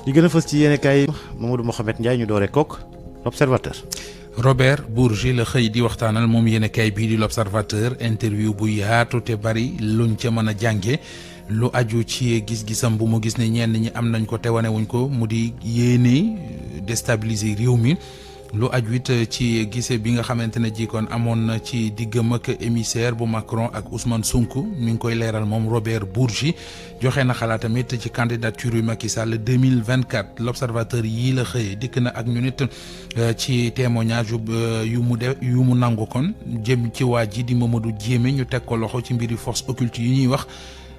li gën a fës ci yéene kaay Mamadou Mohamed Ndiaye ñu dooree kook l'observateur. Robert Bourgi la xëy di waxtaanal moom yéene kaay bii di l'observateur interview bu yaatu te bari luñ ca mën a jànge lu aju ci gis-gisam bu mu gis ne ñenn ñi am nañ ko te wane wuñ ko mu di yéene déstabiliser réew mi. lu aju it ci gise bi nga xamante ne ji kon amoon na ci diggam ak émissaire bu Macron ak Ousmane Sonko mi ngi koy leeral moom Robert Bourgi joxe na xalaatam it ci candidature yu Macky Sall 2024 l'observateur yii la xëyee dikk na ak ñu nit ci témoignage yu mu nangu kon jëm ci waa ji di Mamadou Diémé ñu teg ko loxo ci mbiri force occulte yi ñuy wax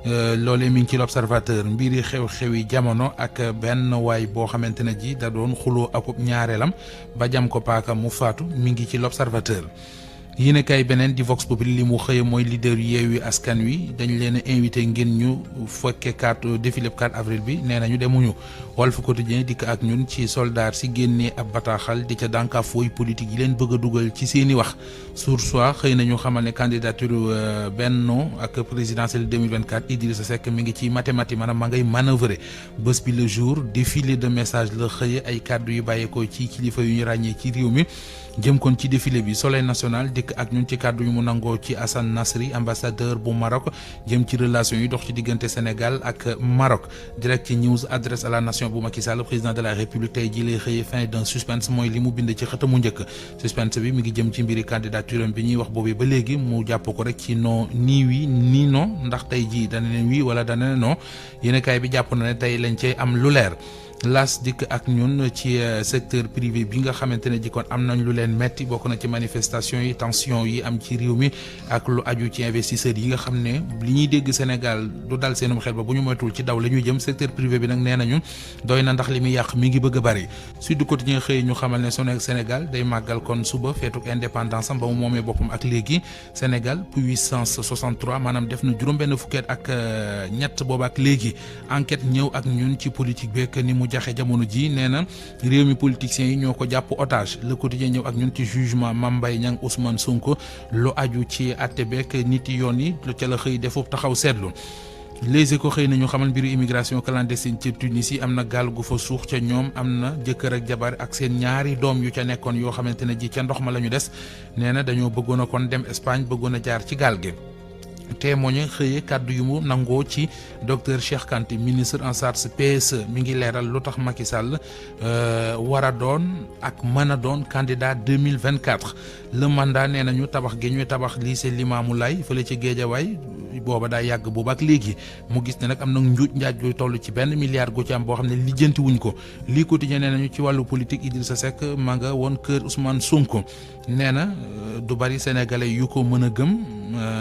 loolee mi ngi ci l'observateur mbiri xew-xewi jamono ak benn waay boo xamante ne ji da doon xuloo akub ñaareelam ba jam ko paaka mu faatu mi ngi ci l'observateur yéene kay beneen di Vox Populi li mu xëye mooy leader Yewwi Askan Wi dañ leen a invité ngir ñu fekke défilé 4 avril bi nee nañu demuñu Walf Quotidien dikk ak ñun ci soldat si génnee ab bataaxal di ca dànkafooy politique yi leen bëgg a dugal ci seeni wax Source A xëy nañu xamal ne candidature Benno ak présidentielle 2024 Idrissa Seck mi ngi ci mathématique maanaam ma ngay manœuvrer bés bi le jour défilé de message la xëye ay kàddu yu bàyyeekoo ci kilifa yu ñu ràññee ci réew mi jëm kon ci défilé bi Soleil national dikk ak ñun ci kàddu yu mu nangoo ci Hassan Nasri ambassadeur bu Maroc jëm ci relation yi dox ci diggante Sénégal ak Maroc Direct News adresse à la nation bu Macky Sall président de la République tey ji lay xëyee fin d'un suspense mooy li mu bind ci xëtamu njëkk suspense bi mi ngi jëm ci mbiri candidature bi ñuy wax boobee ba léegi mu jàpp ko rek ci non nii oui nii non ndax tey ji dana ne oui wala dana ne non yéenekaay bi jàpp na ne tey lañ cey am lu leer las dikk ak ñun ci secteur privé bi nga xamante ne ji kon am nañ lu leen metti bokk na ci manifestation yi tension yi am ci réew mi ak lu aju ci investisseurs yi nga xam ne li ñuy dégg Sénégal du dal seenum xel ba bu ñu moytul ci daw la ñuy jëm secteur privé bi nag nee nañu doy na ndax li muy yàq mi ngi bëgg a bari Sud Quotidien xëy ñu xamal ne Sénégal day màggal kon suba feetuk indépendance am ba mu moomee boppam ak léegi Sénégal puissance 63 maanaam def na juróom-benn fukkeet ak ñett booba ak léegi enquête ñëw ak ñun ci politique beek ni mu jaxe jamono ji nee na réew mi politiciens yi ñoo ko jàpp otage Le Quotidien ñëw ak ñun ci jugement Mame Mbaye Niang Ousmane Sonko lu aju ci àtte beek nit yoon yi ca la xëy defu taxaw seetlu Les Échos xëy nañu xamal mbiru immigration clandestine ci Tunisie am na gaal gu fa suux ca ñoom am na jëkkër ak jabar ak seen ñaari doom yu ca nekkoon yoo xamante ne ji ca ndox ma la ñu des nee na dañoo bëggoon a kon dem Espagne bëggoon a jaar ci gaal gi témoigné xëyee kàddu yu mu nangoo ci docteur Cheikh Kanté ministre en charge PSE mi ngi leeral lu tax Macky Sall war a doon ak mën a doon candidat 2024 le mandat nee nañu tabax gi ñuy tabax lycée Limamoulaye fële ci Guédiawaye booba daa yàgg booba ak léegi mu gis ne nag am na njuuj njaaj gu toll ci benn milliard gu ci am boo xam ne lijjanti wuñ ko lii quotidien nee nañu ci wàllu politique Idrissa Seck ma nga woon kër Ousmane Sonko nee na du bari sénégalais yu ko mën a gëm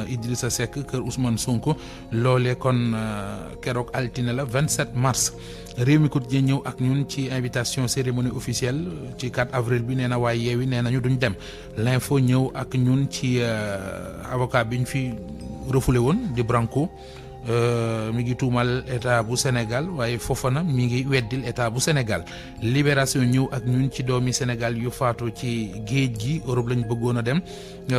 Idrissa Seck kër Ousmane Sonko loolee kon keroog altine la 27 mars réew mi quotidien ñëw ak ñun ci invitation cérémonie officielle ci 4 avril bi nee na waaye yeewi nee nañu duñ dem l'info ñëw ak ñun ci avocat bi ñu fi refoulé woon di Branco mi ngi tuumal état bu Sénégal waaye Fofana mi ngi weddil état bu Sénégal Libération ñëw ak ñun ci doomi Sénégal yu faatu ci géej gi Europe lañ bëggoon a dem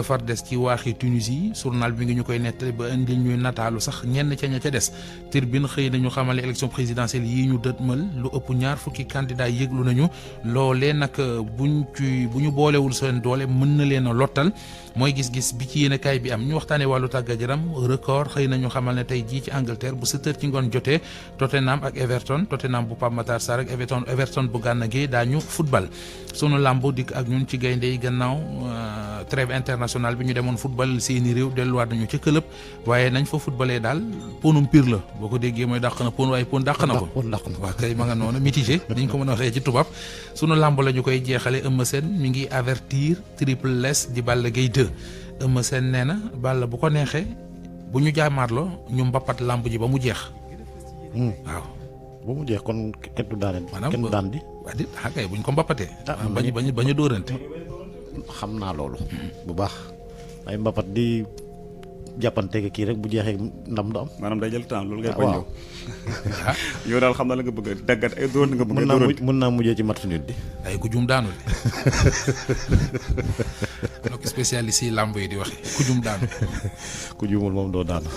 far des ci waaxi Tunisie journal bi ngi ñu koy nettali ba indi ñuy nataalu sax ñenn ca ña ca des Tribune xëy nañu xamale élection présidentielle yi ñu dëtmal lu ëpp ñaar fukki candidat yëglu nañu loolee nag bu ñu boolewul seen doole mën na leen a lottal mooy gis-gis bi ci yéenekaay bi am ñu waxtaanee wàllu tàggat yaram record xëy nañu xamal ne tey jii ci Angleterre bu 7h ci ngoon jotee Tottenham ak Everton bu Pape Matar Sarr ak Everton bu Gana Gueye daañu football sunu lambo dikk ak ñun ci gaynde yi gannaaw trêve internationale bi ñu demoon football seeni réew delluwaat nañu ca club waaye nañ fa footballee daal ponum pire la boo ko déggee mooy dàq na pon waaye pon dàq na ko waaw kay ma nga noonu mitigé niñ ko mën a waxee ci tubaab sunu lambo la ñu koy jeexale Eumeu Sène mi ngi avertir Triple S di Balla Gaye 2 Eumeu Sène nee na Balla bu ko neexee bu ñu jaamaarloo ñu mbappat lamb ji ba mu jeex waaw ba mu jeex kon kenn du daane maanaam kenn du daan di waa di kay buñ ko mbappatee bañ a dóorante xam naa loolu bu baax ay mbapat di jàppante kii rek bu jeexee ndam du am maanaam day jël temps loolu ngay bañ yow daal xam na la nga bëgg a daggat ay dóor nga bëgg a mën naa mujjee ci match nul di ay ku jum daanu de donc spécialiste yi làmb yi di waxe ku jum daanu ku jumul moom doo daanu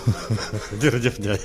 jërëjëf Ndiaye